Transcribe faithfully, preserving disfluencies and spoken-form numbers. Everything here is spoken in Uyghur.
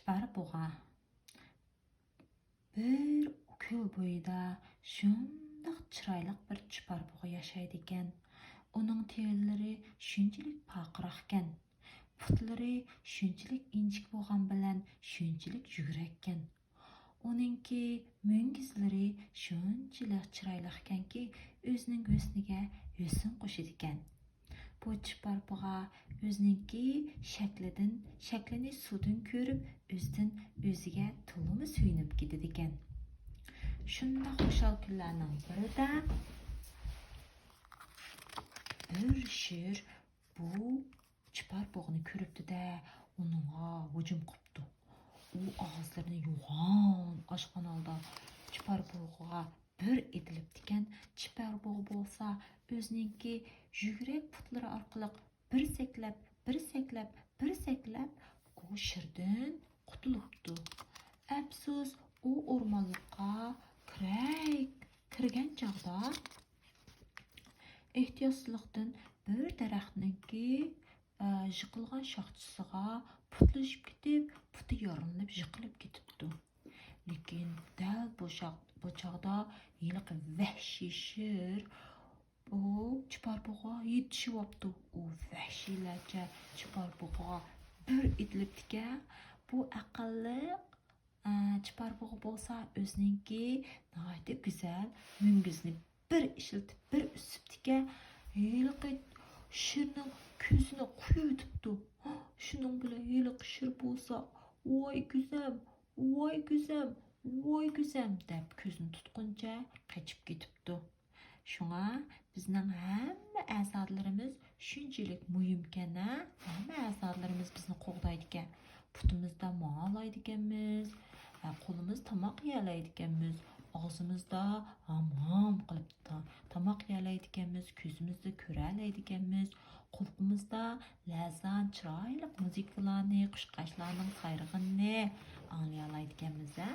چىپار بۇغا. بىر كۆل بويىدا شۇنداق چىرايلىق بىر چىپار بۇغا ياشايدىكەن. ئۇنىڭ تېرىلىرى شۇنچىلىك پارقىراقكەن، پۇتلىرى شۇنچىلىك ئىنچىكە بولغان بىلەن شۇنچىلىك يۈگۈرەككەن. ئۇنىڭكى مۈڭگۈزلىرى شۇنچىلىك چىرايلىقكەنكى، ئۆزىنىڭ ھۆسنىگە ھۆسن قوشىدىكەن. بۇ چىپار بۇغا ئۆزىنىڭكى شەكلىدىن، شەكلىنى سۇدىن كۆرۈپ، ئۆزىدىن ئۆزىگە تولىمۇ سۆيۈنۈپ كېتىدىكەن. شۇنداق خۇشال كۈنلەرنىڭ بىرىدە بىر شىر بۇ چىپار بۇغىنى كۆرۈپتۇ-دە، ئۇنىڭغا ھۇجۇم قىپتۇ. ئۇ ئاغزىلىرىنى يوغان ئاچقان ھالدا چىپار بۇغىغا بىر ئېتىلىپتىكەن. چىپار بۇغا بولسا ئۆزىنىڭكى يۈگۈرەك پۇتلىرى ئارقىلىق بىر سەكلەپ، بىر سەكلەپ، بىر سەكلەپ ئۇ شىردىن قۇتۇلۇپتۇ. ئەپسۇس، ئۇ ئورمانلىققا كىرەي، كىرگەن چاغدا ئېھتىياتسىزلىقتىن بىر دەرەخنىڭكى، ئە، يىقىلغان شاخچىسىغا پۇتلىشىپ كېتىپ، پۇتى يارىلىنىپ يىقىلىپ كېتىپتۇ. لېكىن دەل بۇ شاق-، بۇ چاغدا ھېلىقى ۋەھشىي شىر ئۇ چىپار بۇغىغا يېتىشىۋاپتۇ. ئۇ ۋەھشىيلەرچە چىپار بۇغىغا بىر ئېتىلىپتىكەن. بۇ ئەقىللىق، ئە، چىپار بۇغا بولسا ئۆزىنىڭكى ناھايىتى گۈزەل مۈڭگۈزنى بىر ئىشلىتىپ، بىر ئۈسۈپتىكەن. ھېلىقى شىرنىڭ كۆزىنى قويۇۋېتىپتۇ. شۇنىڭ بىلەن ھېلىقى شىر بولسا، «ۋاي كۆزەم، ۋاي كۆزەم، ۋاي كۆزەم» دەپ كۆزىنى تۇتقىنىچە قېچىپ كېتىپتۇ. شۇڭا بىزنىڭ ھەممە ئەزالىرىمىز شۇنچىلىك مۇھىمكەن-ھە، ھەممە ئەزالىرىمىز بىزنى قوغدايدىكەن. پۇتىمىزدا ماڭالايدىكەنمىز، ھە، قولىمىز تاماق يېيەلەيدىكەنمىز، ئاغزىمىزدا ھام-ھام قىلىپ تا-، تاماق يېيەلەيدىكەنمىز، كۆزىمىزدە كۆرەلەيدىكەنمىز، قۇلىقىمىزدا لەززەت، چىرايلىق مۇزىكىلارنى، قۇشقاچلارنىڭ سايرىغىنىنى ئاڭلىيالايدىكەنمىز-ھە.